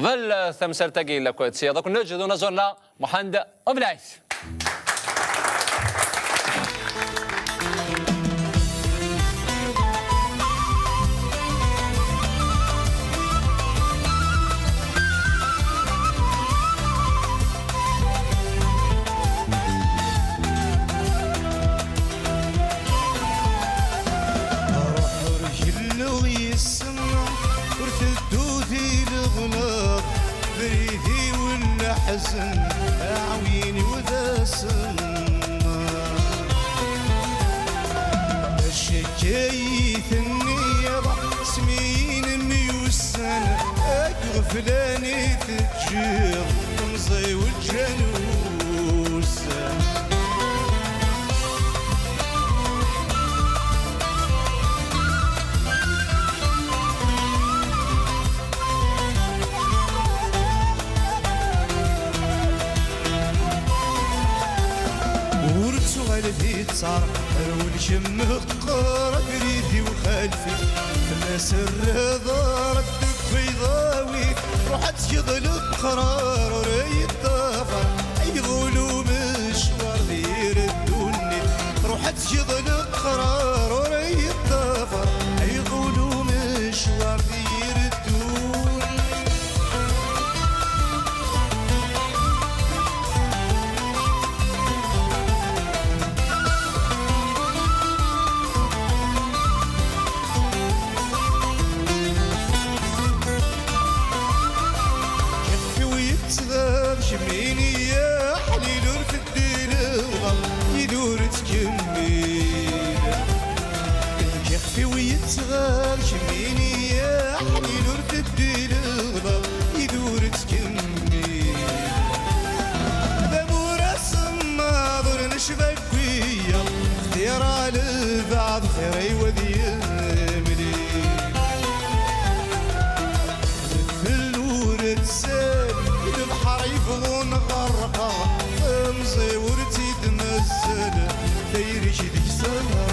قبل ثمسر تاقي لك سيادك نجد نزورنا محمد أبلايس. حزن عويني وذا سنة الشكاية النيرة سمين ميوسن أقغفلاني تجير مزي والجنوس. صار والشم قرب ريدي وخالفي الناس الرضا ردك في ضاوي روح تشغل القرار وري الظفر اي غلو مشوار دير الدنيا روح تشغل القرار وري الظفر اي غلو مشوار دير الدنيا. شميني يا حليل في الدين الغم يدور تكمل يخفي ويتغاب شميني يا حليل في الدين الغم يدور تكمل ذا رسم ناظر نشبك ويا اختيار على بعض خيري وذي يملي في النور تسال البحر يبغون غرقة مزي ورتي تمزل دايري شي ديك سهرة.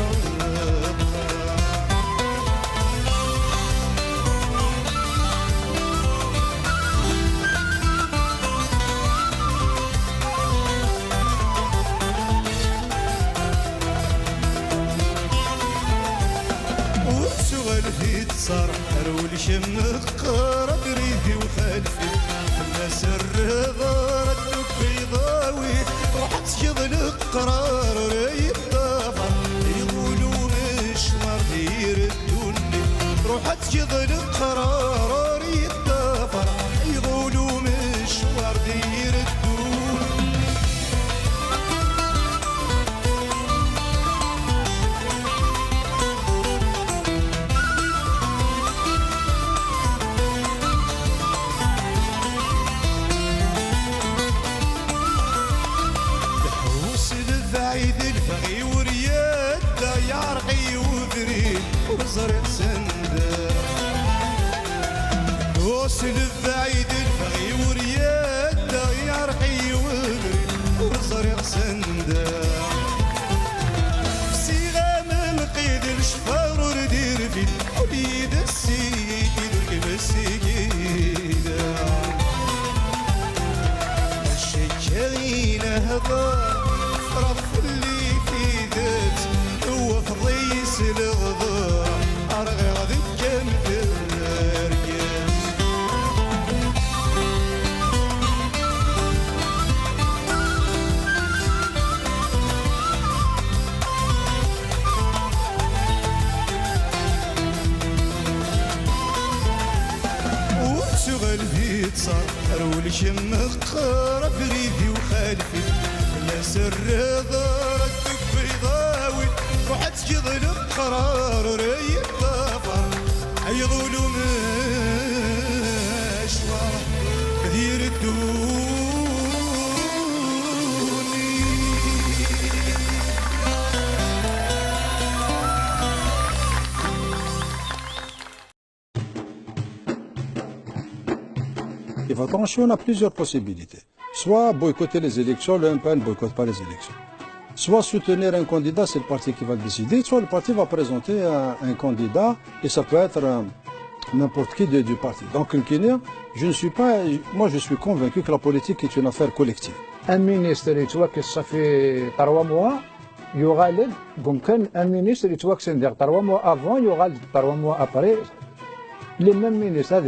وتشغل في تصار رول شم قرب ريدي وخالفي الناس الرضا ردك في ضاوي روح تشغل القرار ري الظفر يقولوا مشوار دير الدنيا روح تشغل القرار ري الظفر يقولوا مشوار دير الدنيا. البعيد الفغي ورياد يعرقي وبريد وزرق سندة وصل البعيد الفغي ورياد يعرقي وبريد وزرق سندة سيغة من قيد الشفار وردير في وليد السيد درك السيدة الشكاين هضار رف اللي في ذات هو فضيس الغضاء أرغي غادي كان الرجال. وشغل في تصار رول شم قرب ريدي وخالفي الناس الرضا ردك بيضاوي روح تشغل القرار ري الظفر يغولوا مشوار دير الدوني. Attention, on a plusieurs possibilités. Soit boycotter les élections, le MPN ne boycotte pas les élections. Soit soutenir un candidat, c'est le parti qui va le décider, soit le parti va présenter un candidat, et ça peut être N'importe qui du parti. Donc, je ne suis pas, moi je suis convaincu que la politique est une affaire collective. Un ministre, tu vois que ça fait 3 mois, il y aura l'aide. Donc, un ministre, tu vois que c'est 3 mois avant, il y aura 3 mois après. Les mêmes ministres,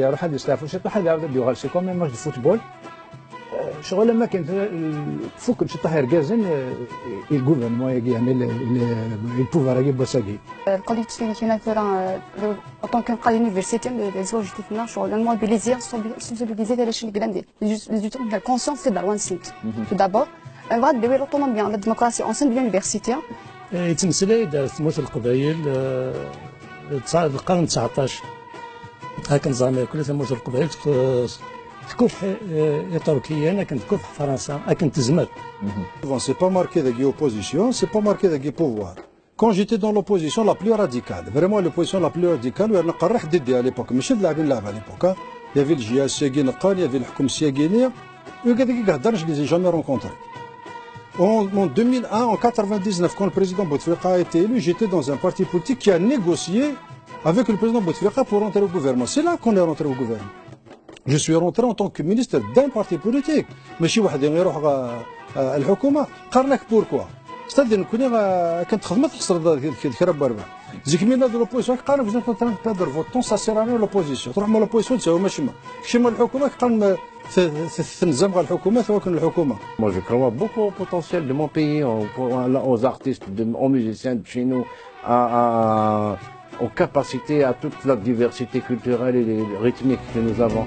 c'est comme un match de football. شغل ما كان فوق شي طاهر كازن ال gouvernement يعني ال pouvoir كي بوساكي ال collectivité مثلا en tant que قال université les objectifs شغل mobiliser sensibiliser على شي اللي les étudiants la conscience c'est droits نسنت tout d'abord بغات ديوي l'autonomie la démocratie au sein de l'université. يتمسلاي تموت القبايل القرن 19 هاكا زعما كل تموت القبايل تكفح تركيا كنت تكفح فرنسا كنت تزمر. C'est pas marqué de opposition, c'est pas marqué de pouvoir. Quand j'étais dans l'opposition la plus radicale, vraiment l'opposition la plus radicale, وأنا قرح ضدي à l'époque, ماشي لاعبين لعب à l'époque. Il y avait le JSC نقال, il y avait الحكم السياقيني, وكذا كي je les ai jamais rencontrés. En 2001, en 99, quand le président Bouteflika a été élu, j'étais dans un parti politique qui a négocié avec le président Bouteflika pour rentrer au gouvernement. C'est là qu'on est rentré au gouvernement. Je suis rentré en tant que ministre d'un parti politique. ماشي واحد يروح الحكومة قال لك pourquoi. C'est-à-dire نكون كنت خدمة تخسر ذكرى باربع. زيك مين de l'opposition قال vous êtes en train de perdre votre temps, ça sert à rien l'opposition. تروح من l'opposition تساوي ماشي ما. كشي الحكومة قال تنزم على الحكومة توكل الحكومة. Moi je crois beaucoup au potentiel de mon pays, aux artistes, aux musiciens de chez nous, aux capacités, à toute la diversité culturelle et rythmique que nous avons.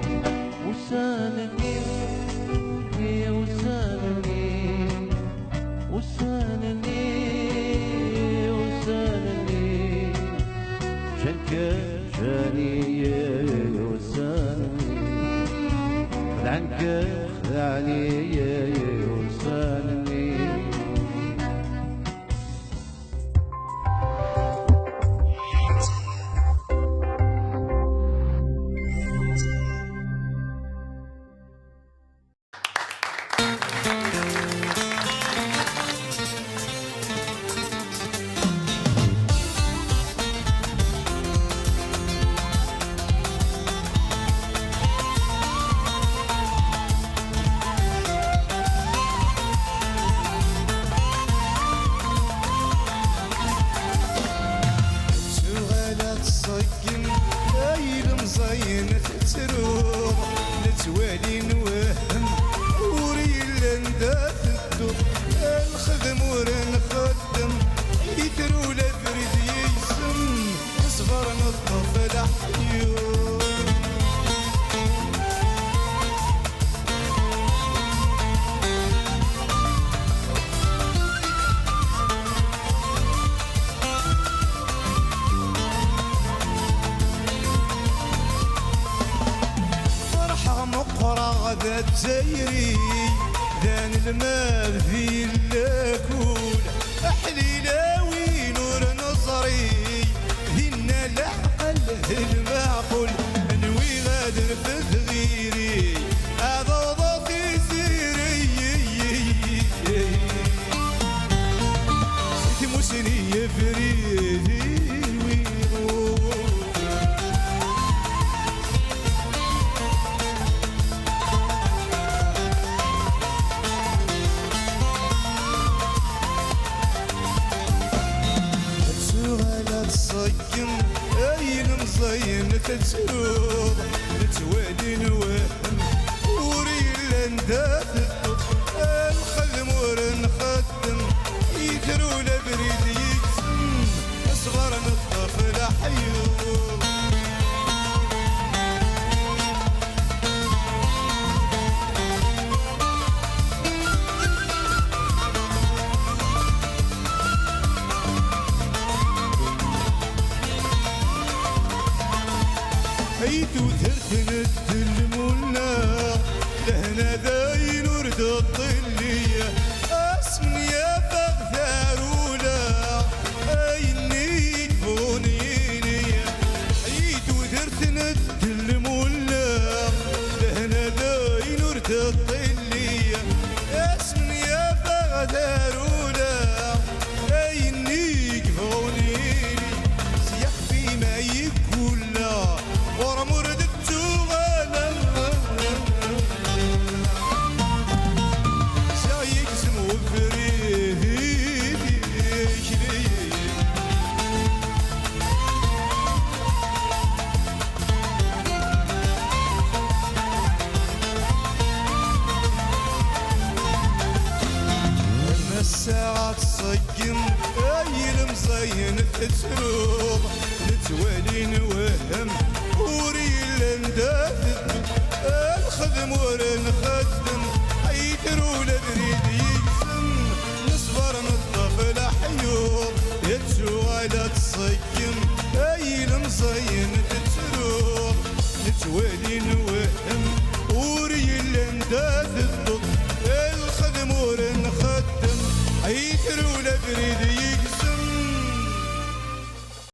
زيري ذان المال في اللاكول أحليلاوي نور نظري هن العقل المعقول نوي غادر في ثغيري هذا ضغطي سيري تموسني فريدي. تتروض نتوالي نوهم وري لندات الخدم ورنخدم يثرو لبريد يجسم اصغر نطف لحيوم. لهنا ذاين ورد الطلية اسمني يا فغثارولا ايني كفونيني عيت ودرت ند المولا لهنا ذاين ورد الطلية اسمني يا فغثارولا ايني كفونيني سيخفي ما يكولا ورمو تصيم اي المزين تتروض نتوالي نوهم وري الانداد الخدم ورنخدم حيدر ولا دريد يقسم نصبر نطف الحيوط يتسوى تصيم اي المزين تتروض نتوالي نوهم وري الانداد الخدم ورنخدم حيدر ولا دريد.